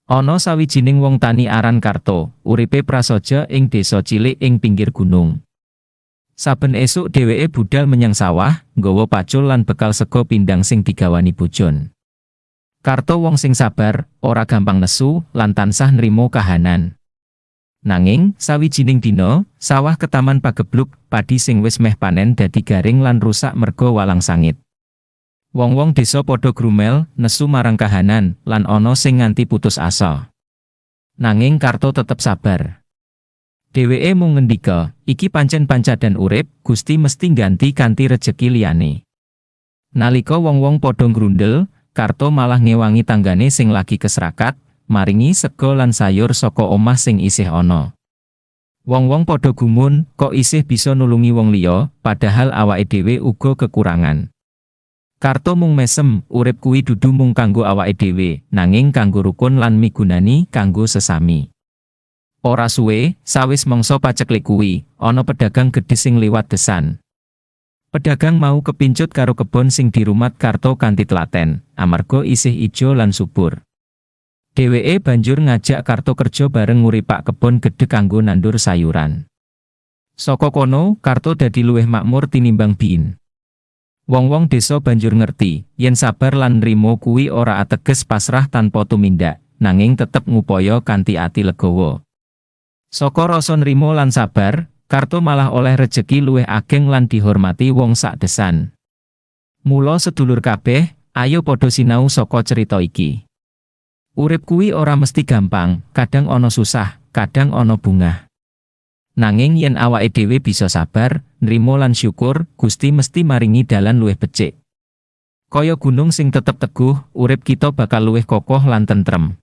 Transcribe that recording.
Ana sawijining wong tani aran Karto, uripe prasaja ing desa cilik ing pinggir gunung. Saben esuk dheweke budal menyang sawah, nggawa pacul lan bekal sega pindang sing digawani bojon. Karto wong sing sabar, ora gampang nesu, lan tansah nrimo kahanan. Nanging, sawijining dina, sawah ketaman pagebluk, padi sing wis meh panen dadi garing lan rusak merga walang sangit. Wong-wong desa padha grumel, nesu marang kahanan, lan ana sing nganti putus asa. Nanging Karto tetep sabar. Dheweke mung ngendika, iki pancen pancadan urip, Gusti mesti ngganti kanthi rejeki liyane. Nalika wong-wong padha ngrundel, Karto malah ngewangi tanggane sing lagi kesrakat, maringi sega lan sayur saka omah sing isih ana. Wong-wong padha gumun, kok isih bisa nulungi wong liya, padahal awake dhewe uga kekurangan. Karto mung mesem, urip kuwi dudu mung kanggo awake dhewe, nanging kanggo rukun lan migunani kanggo sesami. Ora suwe, sawis mangsa paceklik kuwi, ana pedagang gedhe sing liwat desan. Pedagang mau kepincut karo kebon sing dirumat Karto kanthi telaten, amarga isih ijo lan subur. Dheweke banjur ngajak Karto kerja bareng nguripak kebon gedhe kanggo nandur sayuran. Saka kono, Karto dadi luwih makmur tinimbang biyen. Wong-wong desa banjur ngerti, yen sabar lan nrimo kuwi ora ateges pasrah tanpa tumindak, nanging tetep ngupaya kanthi ati legawa. Saka rasa nrimo lan sabar, Karto malah oleh rejeki luwih ageng lan dihormati wong sak desan. Mula sedulur kabeh, ayo padha sinau saka cerita iki. Urip kuwi ora mesti gampang, kadang ana susah, kadang ana bungah. Nanging yen awake dhewe bisa sabar, nrimo lan syukur, Gusti mesti maringi dalan luwih becik. Kaya gunung sing tetep teguh, urip kita bakal luwih kokoh lan tentrem.